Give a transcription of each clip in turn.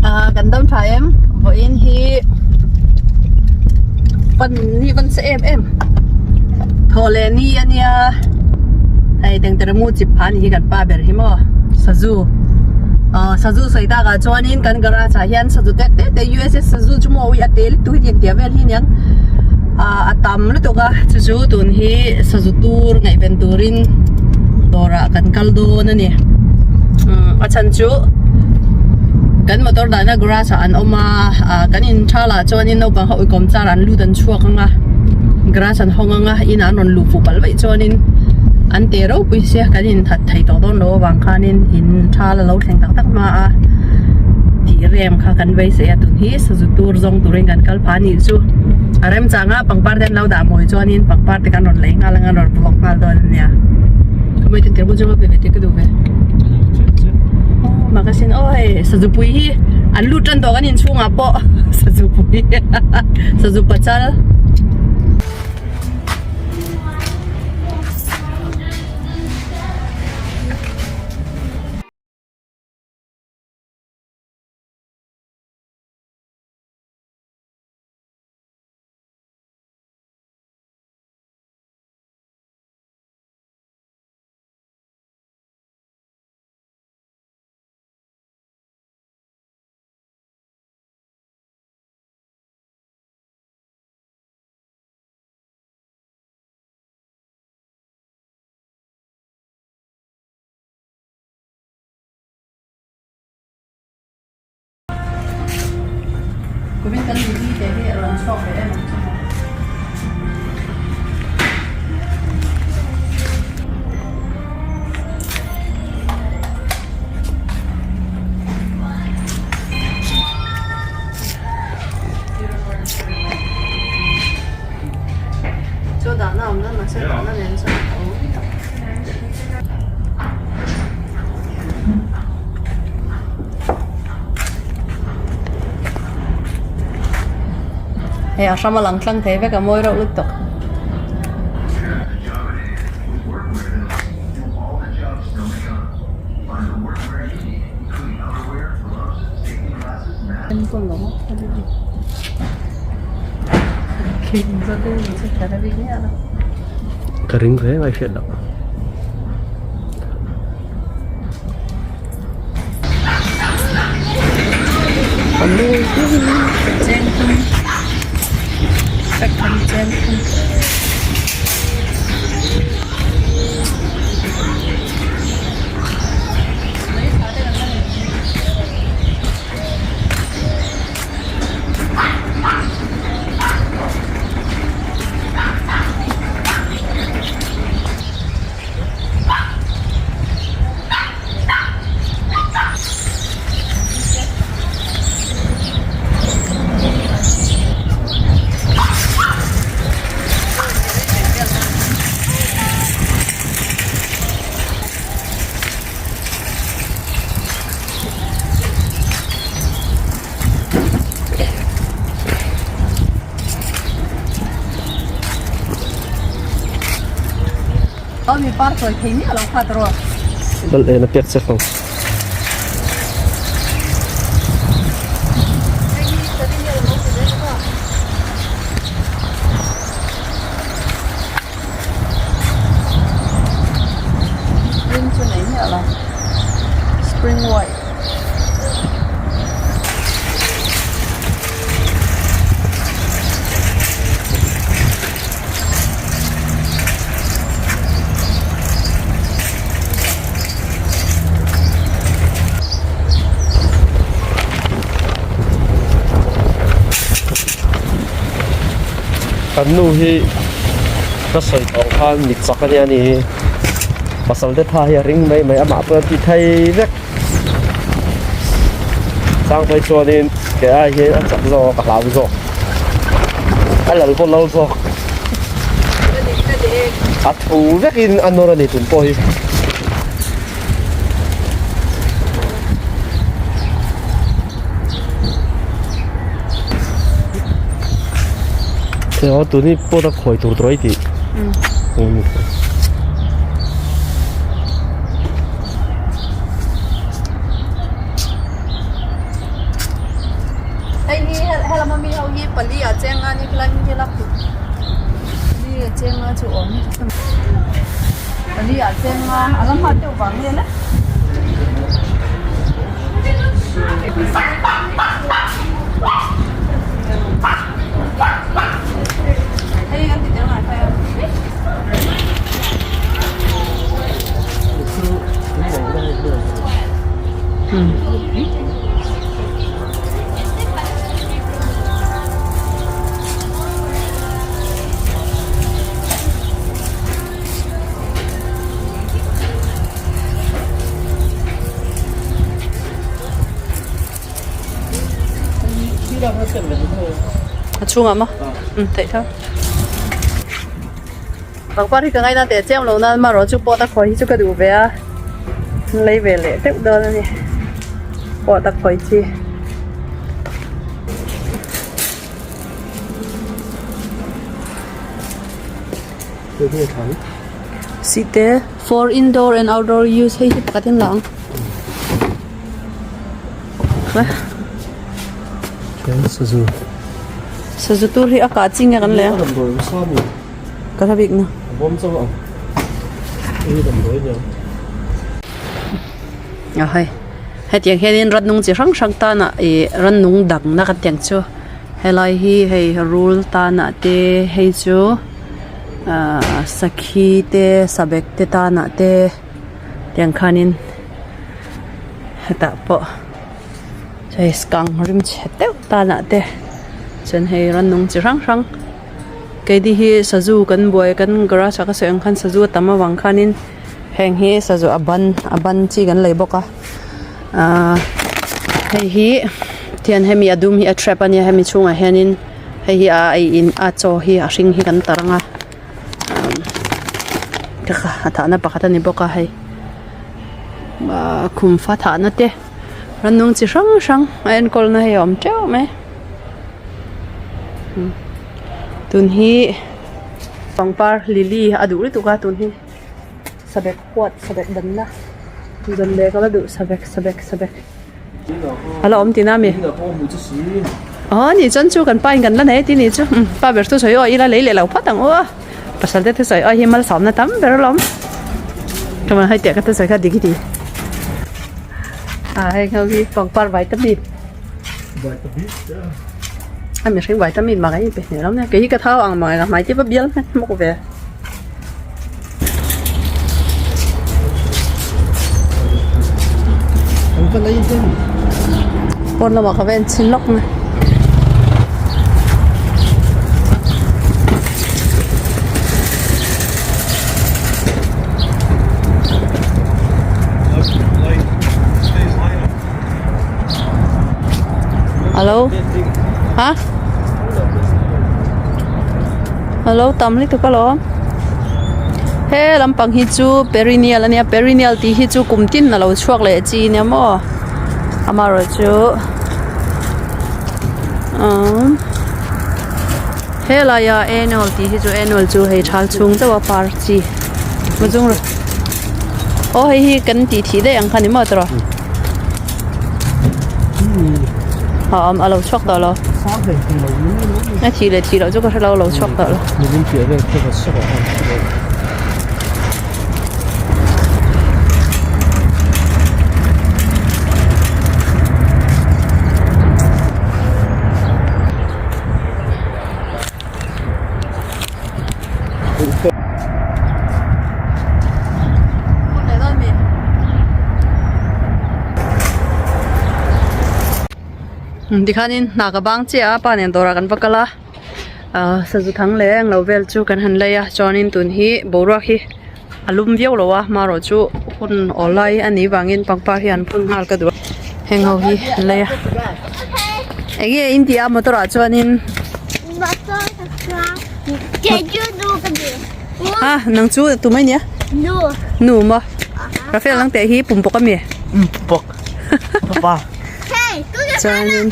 Ah kan dam tha em vawiin hi pan ni van che em em thawh leh ni a nia hei tengtere mu chip phah a ni hi kan pa ber hi maw sazu ah sazu sawi tak ah chuanin kan garage ah hian sazu tek tek te uss sazu chu maw a te lutuk hi tiang vel hi aniang ah a tam lutuk a chu chu tun hi sazu tur ngaihven turin dawrah kan kal dawn a ni umm a chhan chu kan motor dahna garage ah an awm a ah kan in thal ah chuanin naupang ho ikawm char an lut an chhuak ang a garage an hawng ang a inah an rawn luh fuh palh vaih chuanin an te ropui sia kan in that thei tawh dawn lo avang khanin in thal a lo thleng tak tak hma a tih rem kha kan beisei a tun hi sazu tur zawng turin kan kal phah a nih chu a remchang a pangpar te an lo dah mawi chuanin pangpar te kan rawn lei nghal ang a rawn vawk nghal dawn a nia. Kamei tin tel chu pe ve te ka duh ve. Oh magazine oh hei sazu pui hi an lut tan tawh kan inchhungah pawh sazu pui sazu pachal. Kumin kan lili te hi a rawn chhuak ve em ang chu maw. Chaw dahna awm na mahse dahna nen chuan a awm tak. Hei a hrama lang tlang thei vek a mawi reuh lutuk. Ka ring reng a i hriat loh. Aw mi par chawi thei miah lo kha tawrh. Lal en a pek che fang. Ring chu nei miah lo spring white. Kan nu hi ka sawi tawh khan mit chak a nia ni hi pasal te tha hi a ring mai mai amah pawh a ti thei vek chang phei chuanin ke ai hian a chak zawk a hlau zawk a lal pawh lal zawk a thu vekin a nawr a ni tun pawh hi. Aw tuni pawt a khawi tur tur a i tih um. ni khilai hmun hi lak tur li leh chenga chu awm pali ah chenga a la hma deuh vang nge le. Hei kan ti tel ngai phai a. A chhungah maw? Um theih tho. Pangpar hi ka ngaina teh chiam lo nan marawh chu pawt a khawi hi chu ka duh ve a lei ve leh deuh dawn a ni pawt a khawi chi. Site for indoor and outdoor use hei hi pakhat in la ang. Sazu. Sazu tur hi a kah chi nge kan lei a. Ka hla bik na. A bawm chauh ang. Hei damdawi nia. A hei. Hetiang hianin rannung chi hrang hrang tana ih rannung dangna kan tiang chu helai hi hei rul tana te hei chu ahh sakhi te sabek te tana te tiang khanin hetah pawh hei skang rim chhe deuh tana te chuan hei rannung chi hrang hrang. Keini hi sazu kan buai kan garage ah ka sawi ang khan sazu a tam avang khanin heng hi sazu a ban a ban chi kan lei bawk a ahh hei hi tihian hemi a dum hi a trap ania hemi chhungah hianin hei hi a ei in a chaw hi a hring hi kan tar ang a a thahna pakhat a ni bawk a hei ahh khum fa thahna te rannung chi hrang hrang a enkawl na hei a awm teuh mai. Tun hi pangpar lily a duh lutuk a tun hi sabek huat sabek danna zawn leh ka la duh sabek sabek sabek a la awm tihna ami aw ni chuan chu kan pa in kan la nei tih ni chu pa ber chu sawi aw ila lei leh lo phawt ang aw pasal te thusawi aw hi malsawmna tam ber alawm chuan hei teh ka thusawi kha dik i ti a hei ho hi pangpar vitamin. A mihring vitamin mak a inpe hneh lo nia kei hi ka thau ang mang e ka hmai te va bial hmet hmawk ve. Pawn lamah ka va en chhin lawk mai. Alo ha alo tam lutuk alawm he lampang hi chu perennial ania perennial tih hi chu kum tin alo chhuak leh chi ania maw amaherawhchu umm helaia annual tih hi chu annual chu hei thal chhung deuh a par chi aw hei hi kan tih thih daih ang kha ni maw tawh. A awm a lo chhuak tawh lo a thih leh thih loh chu ka hre lo a lo chhuak tawh lo. Tikhanin hna ka bang chiah a pa nen dawrah kan va kal a ahh sazu thang leh englo vel chu kan han lei a chuanin tun hi boruak hi a lum viau lo a hmarawh chu hun awl lai a nih vangin pangpar hi an phun nghal ka duh a heng ho hi an lei a eng nge in tih a motor ah chuanin. Ha nang chu tu mai nia Nu. Nu maw Rafael nang teh hi pum bawk ami bawk pa chuanin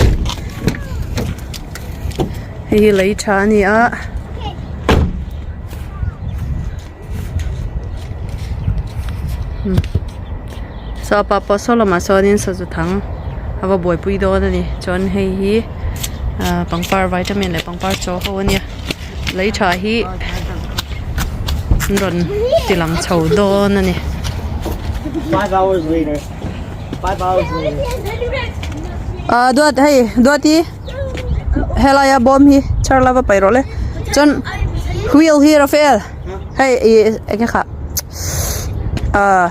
hei hi lei tha a ni a. Saw pa pawh saw lamah sawnin sazu thang a va buaipui dawn a ni chuan hei hi. Ahh pangpar vitamin leh pangpar chaw ho a nia lei tha hi an rawn ti lang chho dawn a ni. Ahh duat hei duati helaia bawm hi char lova paih rawh le chuan wheel hi Rafael hei ih eng nge khah ahh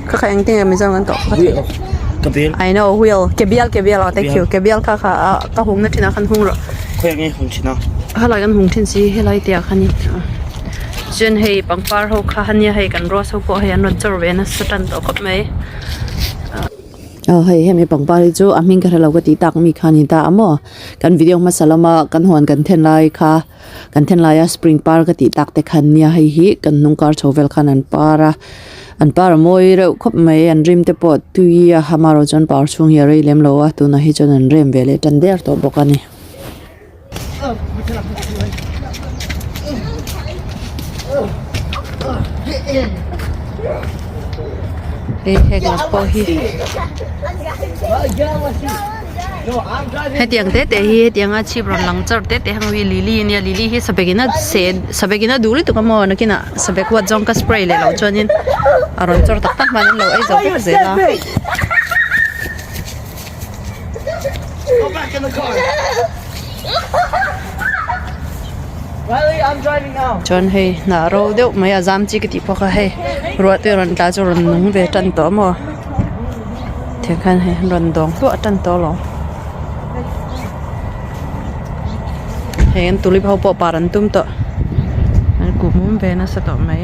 kha kha engtin nge mizo an tawh I know wheel ke bial ke bial aw thank you ke bial kha kha ah ka hung na thin ah khan hung rawh helai kan hung thin si helai te ah khanin chuan hei pangpar ho kha ania hei kan rose ho pawh hei an rawn chawr ve nasa tan tawh khawp mai. Aw hei hemi pangpar hi chu a hming ka hrelo ka tih tak mi kha a ni ta a maw kan video hmasa lama kan huan kan then lai kha kan then laia spring par ka tih tak te khan nia hei hi kan hnung kar chho vel khan an par a an par a mawi reuh khawp mai an rim te pawh tui a amaherawhchu chuan par chhung hi a rei lem lo a tunah hi chuan an rem ve leh tan der tawh bawk a ni. Hei heng lam pawh hi hetiang te te hi hetianga chhip rawn lang char te te hang hi lily ania lily hi sabek in a seh sabek in a duh lutuk a maw nakinah sabek huat zawng ka spray leh loh chuanin a rawn chawr tak tak hman an lo ei zo vek zel a. Chuan hei hnah ro deuh mai a zam chi ka tih pawh kha hei ruah te rawn tla chu rawn nung ve tan tawh maw tiang khan hei an rawn dawng hluah tan tawh alawm hei an tulip ho pawh par an tum tawh an kuhmum ve nasa tawh mai.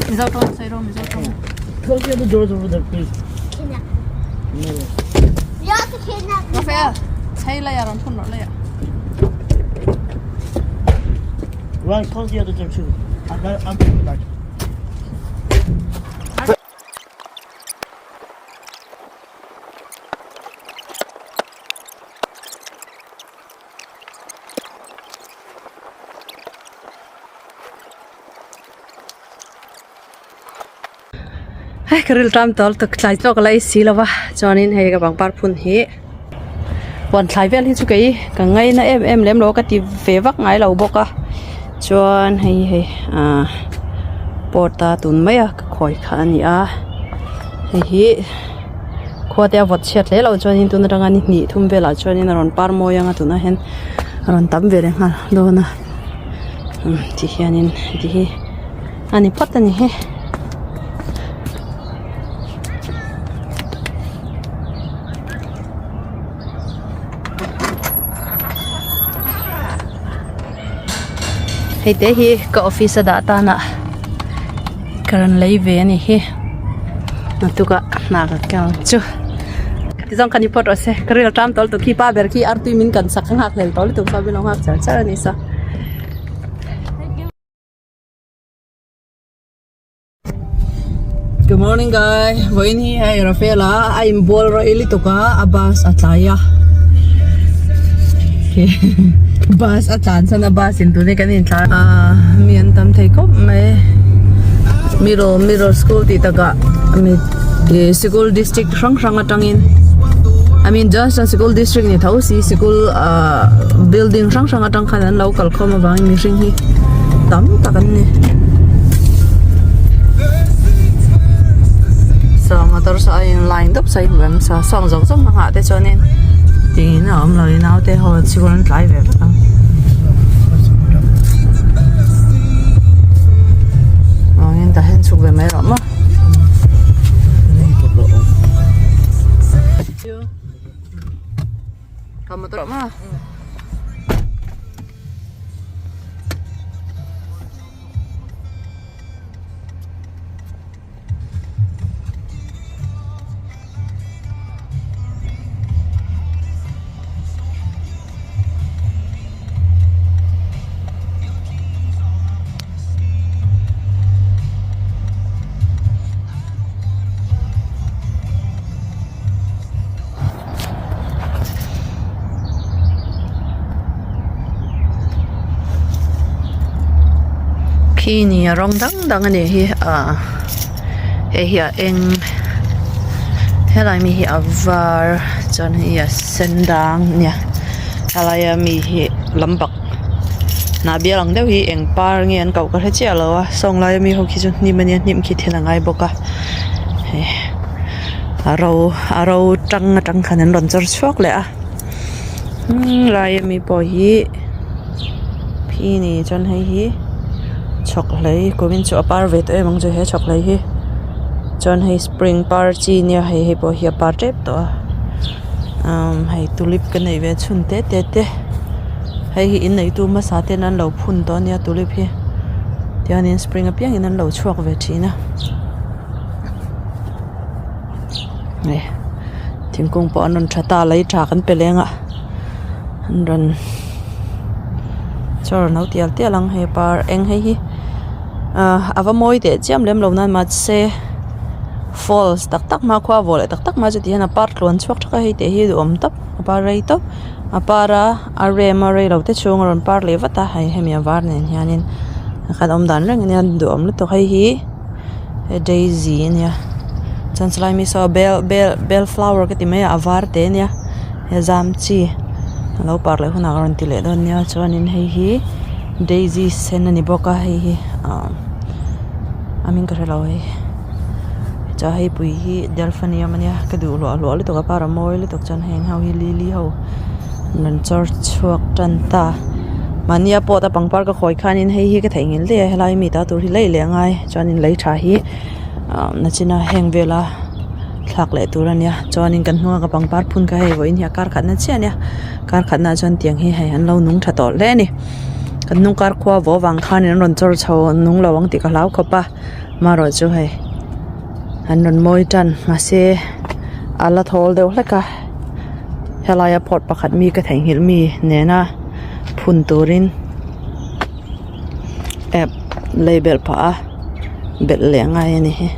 Mizo tawng sawi rawh Mizo tawng. Close the other doors over there, please. Kidnap. You have to kidnap me. Rafael, chhei lai ah rawn phun rawh lai ah. Ryan, close the other door too. I'm not, I'm coming back. Hei ka ril tam tawh lutuk tlai tawk la ei si lo va chuanin hei ka pangpar phun hi huan thlai vel hi chu kei ka ngaina em em lem lo ka ti ve vak ngai lo bawk a chuan hei hei ah pot a tun mai a ka khawi kha a ni a hei hi khua te a vawt chhiat hle loh chuanin tun atanga ni hnih thum velah chuanin a rawn par mawi ang a tunah hian a rawn tam ve leh nghal dawn a ti hianin ti hi a ni phawt a ni hi. Hei te hi ka office a dah tan ah ka rawn lei ve a ni hi naktukah hna ka kal chu tizawng kha ni phawt rawh se ka ril a ṭam tawh lutuk khi pa ber khi artui min kan sak ka nghak hlel tawh lutuk chuan min lo nghak char char a ni sa. Good morning guys vawiin hi hei Rafael a a inbual rei lutuk a a bus a tlai a bus a tlan chuan a bus in tun hi kan intlar a mi an tam thei khawp mai middle middle school tih takah mi ih sikul district hrang hrang atangin I mean just a sikul district ni tho si sikul ah building hrang hrang atang khan an lo kal khawm avangin mihring hi tam tak an ni saw motor saw a in line deuh saw a in rem sa sawng zawng zawng a nghah te chuanin tingin a awm lo in naute ho sikul an tlai ve vek ang. Vangin tah hian chhuk ve mai rawh maw. Khi ni a rawng dang dang a nih hi ah hei hi a eng. Helai mi hi a var chuan hei a sen dang nia helaia mi hi lambak hnah bial ang deuh hi eng par nge an koh ka hre chiah lo a sawng laia mi ho khi chu hnim ania hnim khi thil a ngai bawk a hei a ro a ro tang atang khan an rawn chawr chhuak leh a umm laia mi pawh hi phi ni chuan hei hi chhawk hlei kumin chu a par ve tawh em ang chu he chhawk hlei hi chuan hei spring par chi nia hei hei pawh hi a par tep tawh a umm hei tulip ka neih ve chhun te te te hei hi inneitu hmasa ten an lo phun tawh ania tulip hi tihianin spring apiangin an lo chhuak ve thin a hei thingkung pawh an rawn tha ta lei tha kan pe leng a an rawn chawr no tial tial ang hei par eng hei hi ah a va mawi teh chiam lem lo nan mahse falls tak tak hma khua vawh leh tak tak hma chu ti hian a par tluan chhuak thak a hei teh hi duhawm tawp a par rei tawp a par a a rem a rei lo te chhung a rawn par leh vat a hei hemi a var nen hianin khan awm dan reng ania duhawm lutuk hei hi. Hei daisy ania chuan chulai mi saw bell bell bell flower ka ti mai a a var te ania he zam chi alo par leh hunah ka rawn ti leh dawn nia chuanin hei hi daisy sen ani bawk a hei hi ah a hming ka hrelo hei chuan hei pui hi delphanium ania ka duh hluah hluah lutuk a par a mawi lutuk chuan heng ho hi lily ho an rawn chawr chhuak tan ta mahnia pot a pangpar ka khawi khanin hei hi ka theihnghilh daih a helai mi ta tur hi lei leh a ngai chuanin lei tha hi ah nachina heng vela thlak leh tur ania chuanin kan hnunga ka pangpar phun kha hei vawiin hi a kar khatna chiah ania kar khatna ah chuan tiang hi hei an lo nung tha tawh hle ani kan hnung kar khua vaw vang khanin an rawn chawr chho nung lo ang tih ka hlau khawp a marawh chu hei an rawn mawi tan mahse a la thawl deuh hlek a helaia pot pakhat mi ka theihnghilh mi nena phun turin app lei belh phah a belh leh a ngai a ni hi.